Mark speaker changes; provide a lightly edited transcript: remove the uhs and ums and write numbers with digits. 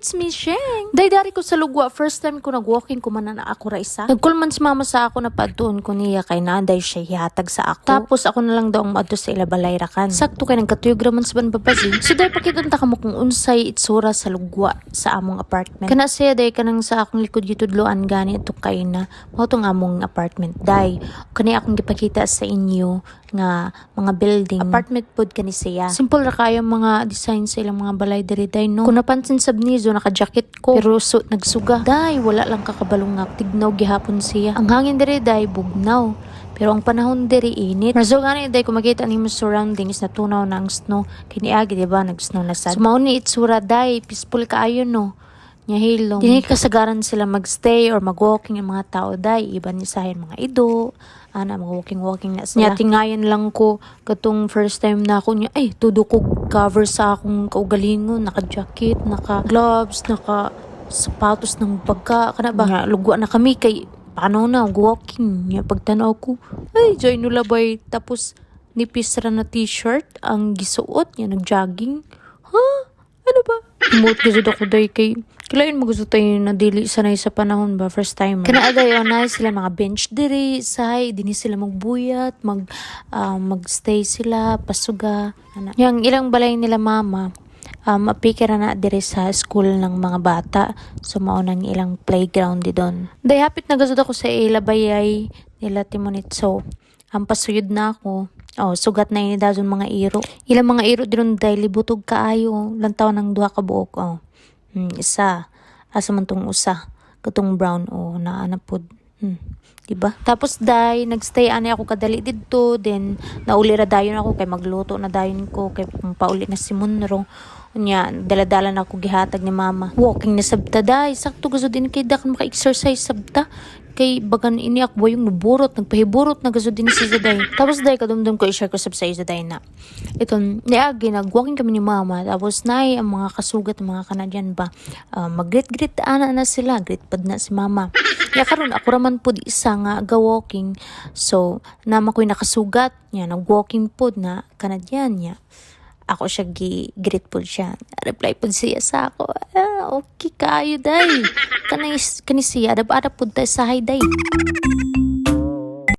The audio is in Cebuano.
Speaker 1: It's me, Sheng. Day dari ko sa lugwa, first time ko nag-walking ko man na ako ra isa. Nag-call man si mama sa ako na paadtuon ko niya kay naanday siya hihatag sa ako. Tapos ako na lang daw ang maadto sa ila balay rakan. Sakto kay nagkatuyog raman sa banbabazi. So day pakita ta kamo kung unsay itsura sa lugwa sa among apartment. Kana siya day kanang sa akong likod gitudloan gani itong kay na mao tong among apartment day. Kani akong gipakita sa inyo nga mga building. Apartment pod kani siya. Simple ra kayo mga design sa ilang mga balay diri day, no. Kung napansin sab nizo, naka-jacket ko pero so, nagsuga. Day wala lang kakabalong nga tignaw gihapon siya. Ang hangin diri day bugnaw. Pero ang panahon diri init. Pero so gani day kung makita nimo surroundings, natunaw na ang snow. Kini agi, di ba, nag-snow na sad. So mao ni itsura day, peaceful kaayo, no. Nya hilom. Dini kasagaran sila magstay or mag-walking ang mga tao day. Iba ni sahin mga ido. Ana, mga walking-walking na sila. Nya tingayan lang ko katong first time na ako niya ay tudo ko cover sa akong kaugalingon, naka-jacket, naka-gloves, naka sapatos ng pagka kana ba. Nya, lugwa na kami kay paano na walking niya. Pagtanaw ko ay joy nulabay, tapos nipis ra na t-shirt ang gisuot niya, nag-jogging. Ha, ano ba? Himot gud ako day kay kilain mo gusto tayo na dili sanay sa panahon ba, first time. Kana aday oh, nice sila mga bench diri say dinhi sila magbuyat, magstay sila pasuga ana. Yang ilang balay nila mama apikira na diri sa school ng mga bata. So mao nang ilang playground di doon. Day hapit na gusod ako sa ila bayay nila Timonit. So ang pasuyod na ako. Oh, sugat na ini dazon mga iro. Ilang mga iro diron dahil libutog kaayo. Lantaw ng duha ka buok. Oh. Isa. Asa man tong usa? Katong brown, oh, naa na pod. Diba? Tapos day nagstay ani ako kadali didto, then nauli ra dayon ako kay magluto na dayon ko kay pauli na si Munro. Unya dala-dala na ako gihatag ni mama. Walking na sabta day, sakto gusto din kay dakan maka-exercise sabta kay bagan ini ako yung nuburot, nagpahiburot na gusto din si Zaday. Tapos day kadumdum ko i-share ko sab sa iyo day na ito niagi nag-walking kami ni mama, tapos nay ang mga kasugat ng mga Canadian ba, mag-greet-greet ana na sila, greet pod na si mama. Ya karon ako raman pod isa nga ga walking, so nama ko'y nakasugat niya nag-walking pod na Canadian niya. Ako siya gi greet pod siya, reply pod siya sa ako. Ah, okay kayo day, kani kani siya adab adab pod ta sa day.